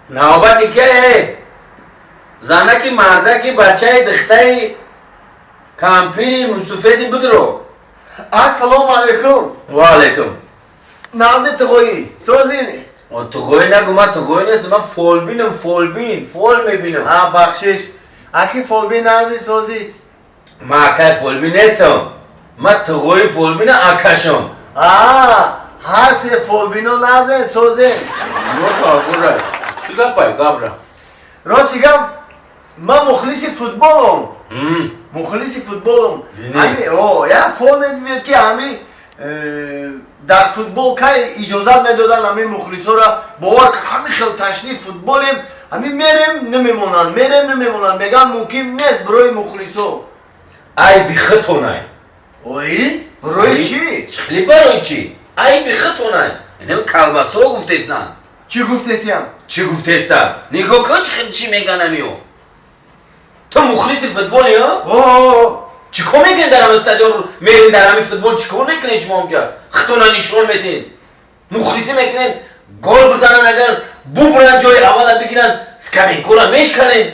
Навбати ке? Занаки, мардаки, бачаи, духтаи, кампири, мусуфеди будро. Ассалому алайкум. Ва алайкум. Назди туғоӣ. Созин. О туғоӣ нагу, ман туғоӣ нестам, ман фолбинам, фолбин, фол мебинам. А бахшиш. Аки фолбин назди созид. Ман акай фолбин нестам. Ман туғои фолбина акашам. А, ҳар се фолбино назди созин. Ё чӣ гапай, гапра? Рости гап, ман мухлиси футболам. Мухлиси футболам. Ҳами, о, як фол медидед ки ҳами дар футбол кай иҷозат медоданд ҳами мухлисоро бовар ҳами хел ташни футболем, ҳами мерем намемонанд, мерем намемонанд, мегӯянд мумкин нест барои мухлисо. Айби худтонай. Ой, барои чӣ? Хеле барои чӣ? Айби худтонай. Инам калбасо гуфтестан. Чӣ гуфтесиям? Чӣ гуфтестан? Нигоҳ кун чӣ мегӯянд ҳамиё. Ту мухлиси футболи, ҳа? О, чӣ кор мекунед дар ҳамин стадион? Мерин дар ҳамин футбол чӣ кор мекунед шумо онҷа? Худтонро нишон метиҳед. Мухлисӣ мекунед, гол бизананд, агар бубуранд ҷои аввала бигиранд, скамейкора мешканед.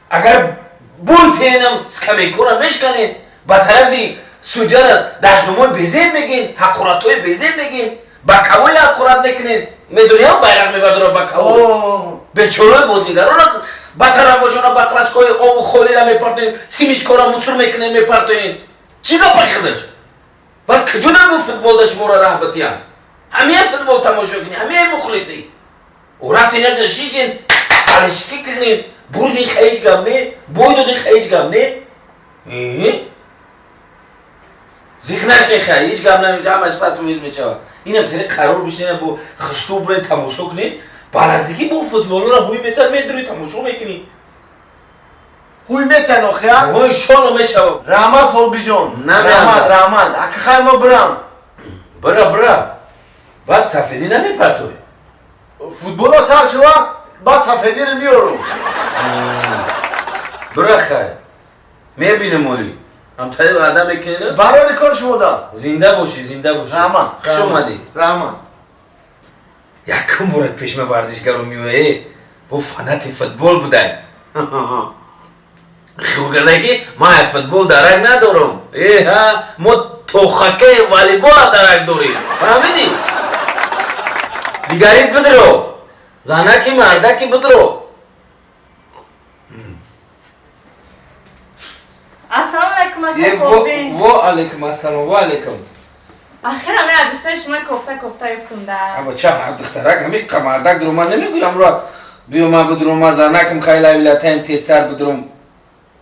Агар бутенам скамейкора мешканед. Ба тарафи судьяра дашномои безеб мегин, ҳақоратҳои безеб мегин, ба кавои ҳақорат мекунед. Медонӣ ҳам байрақ мебардорад ба кавой. Бечораи бозигарона ба тарафошона баклажкаҳои обу холира мепартоед, симишкора мусур мекунед, мепартоед. Чӣ гапа худаш? Баъд куҷо набу футболда шуморо раҳ битиҳанд? Ҳамия футбол тамошо кунӣ, ҳамия мухлисӣ. Ӯ рафтен якҷо шишен, баришкӣ кунед, бурдин ҳеҷ гап не, бой додин ҳеҷ гап не. Зиқ нашнед хай, ҳеҷ гап намешавад, ҳамаш 100% мешавад. Инам тариқ қарор бишинед, бо хишту буред тамошо кунед, ба наздикӣ бо футболро ҳуй метан, медурӣ тамошо мекунӣ. Ҳуй метан охи, а? Ҳо, иншоалло мешавад. Раҳмат фолбиҷон. Раҳмат, раҳмат. Ака хай мо бирам. Бира, бира. Баъд сафедӣ намепартоӣ. Футболо сар шава, баъд сафедиро меорам. Бира хай. Мебинем оли. Ҳамтари ваъда мекунед? Барори кор шумо дам. Зинда бошӣ, зинда бошӣ. Раҳмат. Хуш омадӣ. Раҳмат. Якум бора пешма варзишгаро меояе, бо фанати футбол будай. Хиёл карда ки ман ай футбол дарак надорам. Э ҳа, мо то хоккей волейбола дарак дорем. Фаҳмидӣ? Дигарит бидро. Занаки мардаки бидро. Ассалому алайкум, ака Фолбин. Ва алайкум ассалом, ва алайкум. Ахир ҳамин ҳадисҳои шумо кофта кофта ёфтум да. Аба ча духтарак ҳамин қамардак дурум, ман намегӯям ро биё ман бидурум, ман занакам хеле вилатаем тезтар бидурум.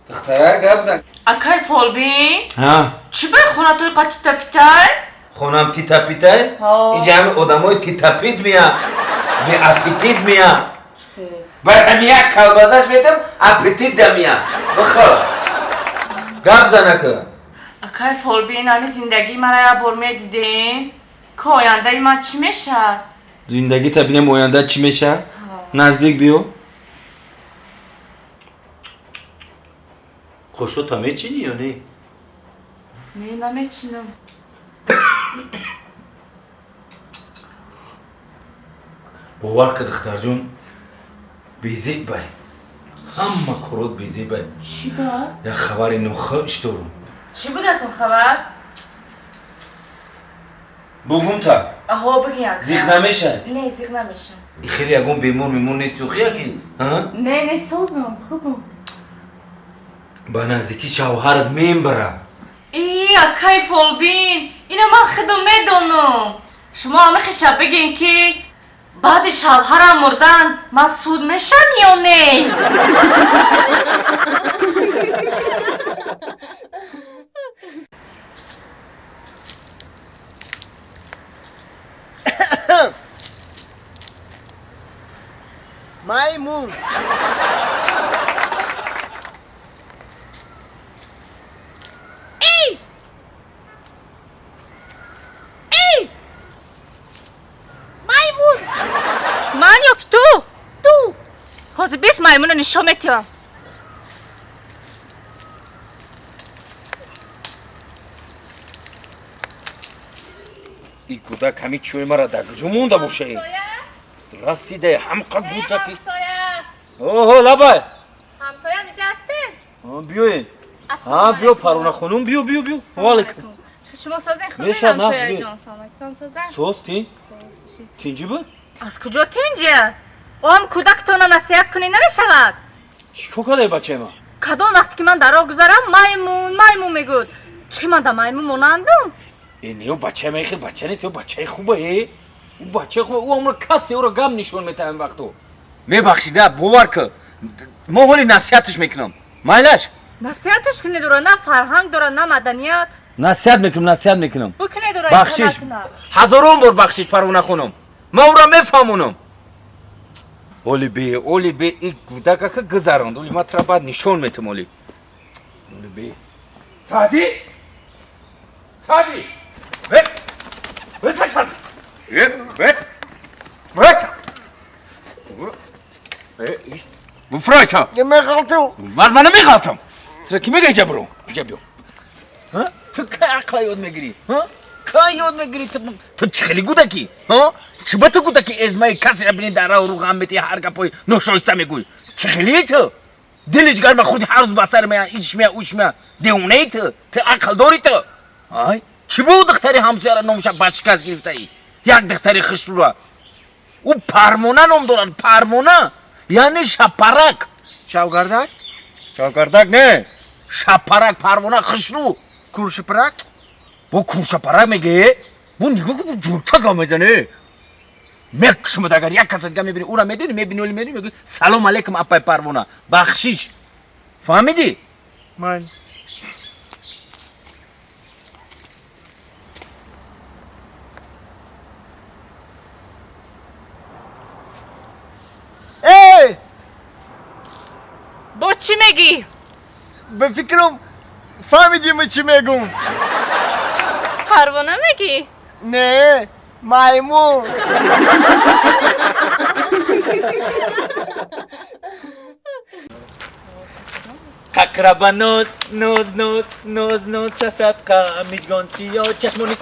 Духтарак гап зан. Акай Фолбин? Ҳа. Чӣ бай хонатои қа титапитай? Хонам титапитай? Инҷа ҳамин одамои титапит мея, беаппетит мея. Бай ҳамин як калбазаш метам, аппетит да мея. Бихӯр. Гап занака. Акай Фолбин, ҳамин зиндагии мара як бор медидем, ки ояндаи ман чӣ мешавад? Зиндагита бинем оянда чӣ мешавад? Наздик биё. Қошота мечинӣ ё не? Не, намечинам. Бовар ка духтарҷон, безеб бай. Ҳама корот безеб бай. Чӣ ба? Як хабари нохуш дорам. Чӣ буд аз он хабар? Бугум та? Аҳо, бигин ака. Зиқ намешавад? Не, зиқ намешавам. Хеле ягон бемор мемор нест охи аки? Не, не, созам, хубам. Ба наздикӣ шавҳарат мембара. И, акай Фолбин, ина ман худам медонам. Шумо ҳама хеша бигин ки баъди шавҳарам мурдан ман суд мешам ё не? Маймун. Эй! Эй! Маймун! Ман ё ту? Ту! Ҳозир бис маймунро нишон метиҳам. И кӯдак ҳамин чӯи мара дар куҷо монда бошад? Расида ҳамқа гудаки. Оҳо, лабай. Ҳамсоя инҷа ҳастед? Биёед. Ҳа, биё Парвона хонум, биё, биё, биё. Ва алайкум. Шумо созен хубед ҳамсоя ҷон, саломатон созен? Соз, тин. Тинҷи буд? Аз куҷо тинҷи? Он кӯдактона насиҳат кунӣ намешавад. Чӣ кор кардаи бачаи ман? Кадом вақте ки ман дар роҳ гузарам, маймун, маймун мегӯяд. Чӣ ман да маймун монандам? Э, не, ӯ бачаи ман хел бача нест, ӯ бачаи хуба, э. Ӯ бачаи хуба, ӯ амро касе ӯро гап нишон метаҳад ин вақто. Мебахшид, а, бовар кун. Мо ҳоли насиҳатш мекунам. Майлаш? Насиҳатш кунед ӯро, на фарҳанг дорад, на маданият. Насиҳат мекунам, насиҳат мекунам. Бикунед ӯро, бахшиш. Ҳазорон бор бахшиш, Парвона хонум. Ман ӯро мефаҳмонам. Оли бе, оли бе, и кӯдакака гузаронд. Оли ман тра баъд нишон метам оли. Оли бе. Саъдӣ? Саъдӣ! Бе! Бе, Саъдӣ! Бе, бе! Бе! Бе, ис. Буфрой та. Меғалтам. Ман ман намеғалтам. Тра ки мега иҷа биро? Иҷа биё. Ҳа? Ту кай ақла ёд мегирӣ? Ҳа? Кай ёд мегирӣ? Ту чӣ хеле гӯдакӣ? Ҳа? Чӣ ба ту гӯдаки эзмаи касеро бинӣ дар раҳу рӯ ғам метиҳӣ, ҳар гапҳои ношоиста мегӯӣ? Чӣ хеле ту? Дили ҷигар ба худи ҳар рӯз ба сар мея, иш мея, уш мея. Девонаи ту? Ту ақл дорӣ ту? Ай? Чӣ бу духтари ҳамсояро номаша ба шикаст гирифтаӣ? Як духтари хушрӯра. Ӯ Парвона ном дорад, Парвона. Яъне шапарак. Шавгардак? Шавгардак не. Шапарак, Парвона хушрӯ. Куршапарак? Бо куршапарак мегӯе? Бо нигоҳ кун, бо ҷурта гап мезане. Мекушмад агар як каса дига мебинӣ, ӯра медонӣ, мебинӣ, оли медонӣ, мегӯӣ салом алейкум апай Парвона. Бахшиш. Фаҳмидӣ? Ман. Эй! Бо чӣ мегӣ? Ба фикрам фаҳмидӣ ман чӣ мегӯм. Парвона мегӣ? Не, маймун. Қақраба ноз, ноз, ноз, ноз, ноз, тасадқа, миҷгон сиё, чашмони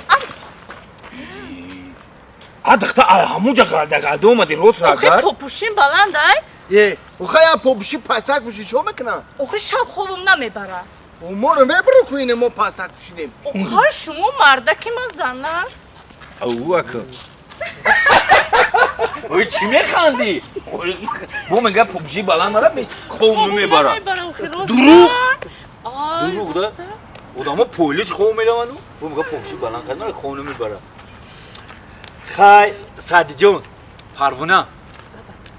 А духта, а ҳамунҷа ғалда омади, рост Охи рагар? попушин баланд ай? Е, охай я попуши пастак пуши чо мекунам? Охи шаб хобам намебарад. Моро мебару ку ине мо пастак пушидем. Охай шумо мардаки ма зана. Ау, ака. Ой, чӣ механдӣ? Бо мега попуши баланд мара, хоб намебарад. Дурӯғ? Дурӯғ да? Одамо пойлич хоб мераванду? Бо мега попуши баланд кард, хоб намебарад. Хай, Саъдиҷон, Парвона,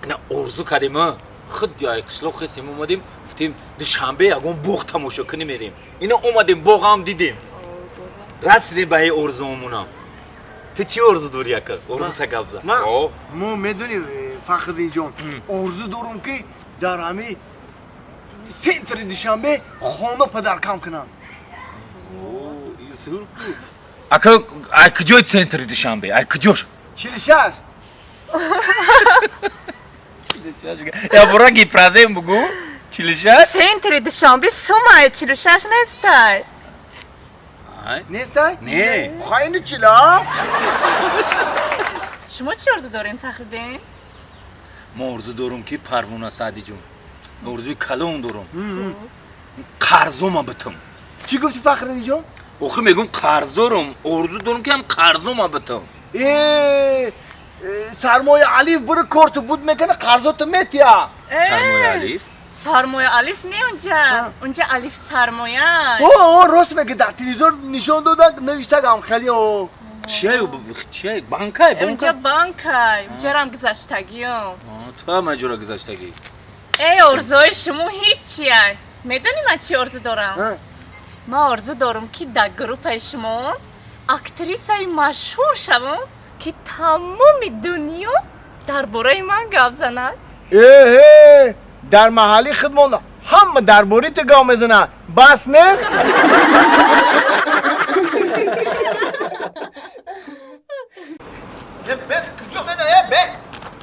на орзу кардем, худ ай қишлоқ хестем омадем, гуфтем Душанбе ягон боғ тамошо кунӣ мерем. Ина омадем, боғам дидем. Расидем ба ин орзуомонам. Ту чӣ орзу дорӣ, ака? Орзу та гап зан. Мо медонӣ, Фахриддинҷон, орзу дорум ки дар ҳамин центри Душанбе хона падаркам кунам. Ака, ай куҷои центри Душанбе? Ай куҷош? 46. Я бора гипразем бугу? 46? Центри Душанбе сумай, 46 нестай. Нестай? Не. Хайни чила? Шумо чӣ орзу дорем, Фахриддин? Мо орзу дорум ки Парвона Саъдиҷон. Орзуи калон дорум. Қарзома битам. Чӣ гуфти Фахриддинҷон? Охи мегум қарз дорум, орзу дорум ки ҳам қарзома битам. Э, сармоя алиф бури корту буд мекана, қарзоту метия. Сармоя алиф? Сармоя алиф не унҷа, унҷа алиф сармоя. О, рост меги, дар телевизор нишон доданд, навиштагам хеле о. Чия, чия, банкай, банкай. Унҷа банкай, унҷарам гузаштагиём. Ту ҳам аҷора гузаштагӣ. Эй, орзуои шумо ҳечия. Медонӣ ман чӣ орзу дорам? Ман орзу дорам ки дар группаи шумо актрисаи машҳур шавам, ки тамоми дунё дар бораи ман гап занад. Эҳе, дар маҳалли худмон ҳама дар бораи ту гап мезанад. Бас нест? Бес куҷо медонӣ? Бе.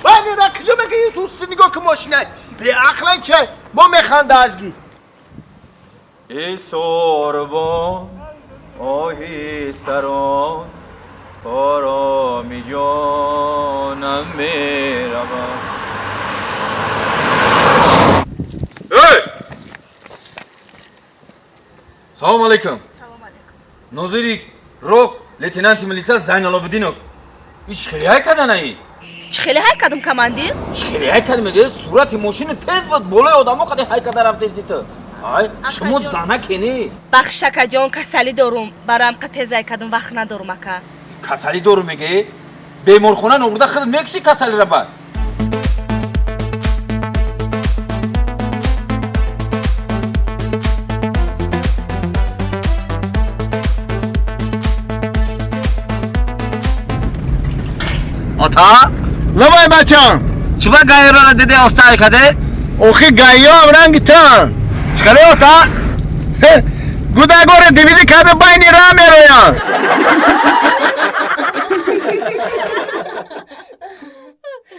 Бани ра куҷо мегӯӣ? Ту нигоҳ кун мошина. Беақлай че? Бо механда аз гиз. Эй сорбон, оҳи сарон, ороми ҷонам меравам. Салом алейкум. Салом алейкум. Нозири роҳ лейтенанти милиса Зайналобидинов. Иш хеле ҳай карда наи? Чӣ хеле ҳай кардам, командир? Чӣ хеле ҳай карда мегӯяд? Сурати мошини тез буд, болои одамо қаде ҳай карда рафтести ту. Ай, шумо зана кени? Бахш, акаҷон, касалӣ дорум. Бароям қа тез ҳай кардам, вақт надорум, ака. Касалӣ дорум мегӯӣ? Беморхона нобурда худат мекушӣ касалиро баъд. Ата? Лабай, бачам. Чиба гаирона диде остай каде? Охи гаиёам ранги тан. Чикаре, ота? Гудагоре дивиди каде байни ра мероянд.